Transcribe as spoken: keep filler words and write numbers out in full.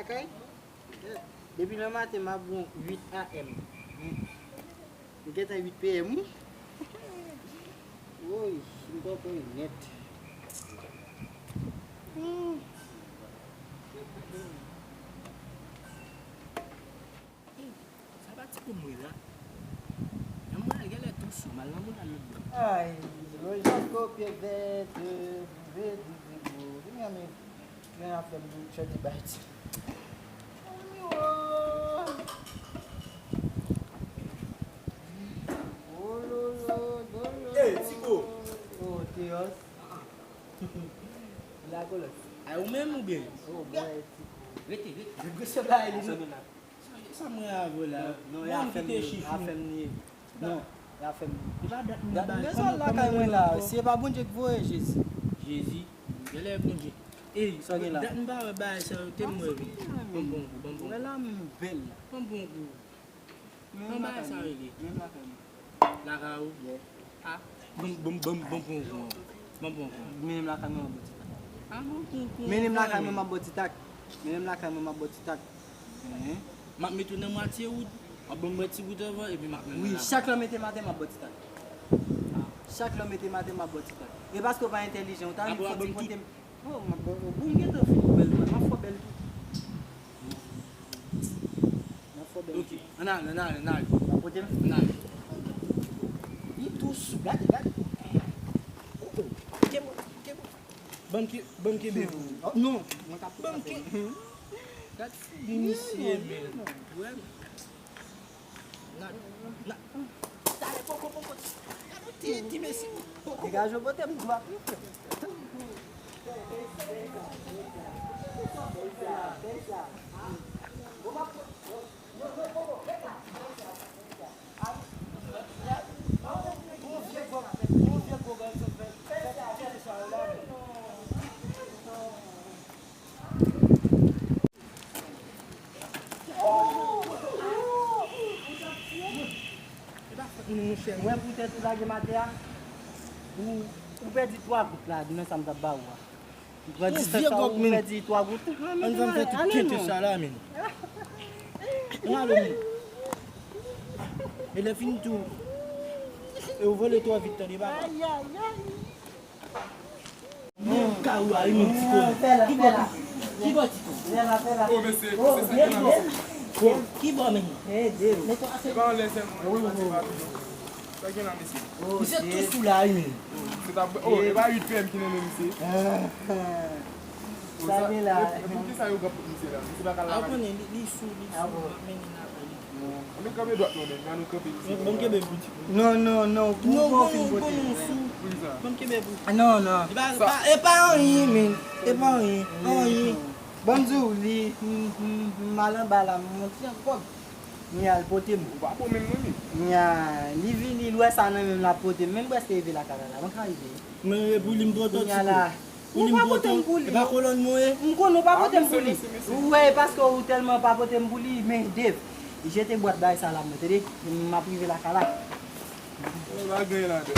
Lakay? Depi nan maten, m ap bon uit A M. M gentan uit P M, wi. Woy, m kòkòy nèt. Hmm. Sa pa ti pou mwen la. Nan mwen, al genlè tou sou, m al nan moun al lòt bò. Ay, Lojak kopye vèt, vèt, vèt, vèt, vèt. Vin nan men, vin nan fè m chante bay ti. Oh, lolo, lolo. Hey, Tiko. Oh, Théos. La kolòs. A ou menm oubyen? Oh, bwè, Tiko. Rete, rete. Depresyon la, li. Sa mwen avè w la. Non, non, y a fè m, y a fè m li. Non, y a fè m li. E pa dat m nan bay. Men sa lakay mwen la, si e pa Bondye ki voye Jezi. Jezi. Genlè Bondye. Ey, sa gen la? Dat m pa wè bagay sa yo, te m wè wi. Ban m bon gou, ban m bon gou. Wè la menm bèl la. Ban m bon gou. Ban m bagay sa rele. Menm lakay mwen. Lakay ou? Yeah. Ah, ban m, ban m, ban m, ban m pran yon kou. Ban m pran yon kou. Mennen m lakay mwen, m ap bò ti tak. Ah, ban m pran yon kou. Mennen m lakay mwen, m ap bò ti tak. Mennen m lakay mwen, m ap bò ti tak. Ehe. M ap mete w nan mwatye wout. W ap ban m bwè ti goute anvan, epi m ap mennen l. Wi, chak lè w mete m atè, m ap bò ti tak. Chak lè w mete m atè, m ap bò ti tak. E paske w pa entèlijan, ou ta vin fò ti kote m. Oh, m ap bò, oh, bon, m gentan fin bèl, mwen. M ap fò bèl tou. M ap fò bèl tou. Ok, ann ale, ann ale, ann ale. W ap pote m? Ann ale. Li tou sou, gade, gade. Oh, oh. Kenbe, kenbe. Ban m ke-, ban m kenbe. Hmm. Oh, non, mwen ka pote. Ban m ke-, gade figi misye, men. Wè. Nan, nan. Talè, poko, poko. Gade ti, ti mesye. Poko. Degaje w pote m dwa. Ou wè poutèt ou lage m atè a? Ou, ou pèdi twa goud la nan sa m t ap ba ou a. Ou pran distans sa, ou pèdi twa goud. Ann fè m fè tout kete sa la, men. Ann ale, men. E lè fini tou, e ou vole twò vit, tande, papa. Ayayay. Men kawou a, wi, men ti kò. Ki bò, ki bò ti kò? Fè la, fè la. Oh, mesye, mesye, sa ki nan men. Ki bò, men? Ede m. Se pa anlè sèlman, se pa tou non. Sa gen la, mesye? Misye tou sou la, wi, men. Se ta, oh, e pa uit P M ki nan men misye. Sa gen la. E pou ki sa yo gen pou misye la? Misye pa ka la. A, ou konnen, li, li sou, li sou, m ap mennen l avè li. Ann nou kanpe dwat non, men, ann nou kanpe misye. Bon, kenbe pou ti. Non, non, non, pou ou fin pote. Poukisa? Ban m kenbe pou. Ah, non, non. E pa, e pa, e pa anyen, men. E pa anyen. Anyen. Ban m di w, li, m, m, m al anba la, m monte an kòb. Li al pote m. Ou pa bon menm non, men. Nya, li vini, li wè sa nan men m, l ap pote m. Menm prèske rive lakay la, la. Mwen ka rive. Men e pou li m pran tò ti kou. Ou pa pote m pou li. E pa kolòn mwen ye? M konnen ou pa pote m pou li. Ou wè, e paske ou tèlman pa pote m pou li, men Dave, jete bwat bagay sa la, mwen, tande? M ap rive lakay la. Bagay ladan.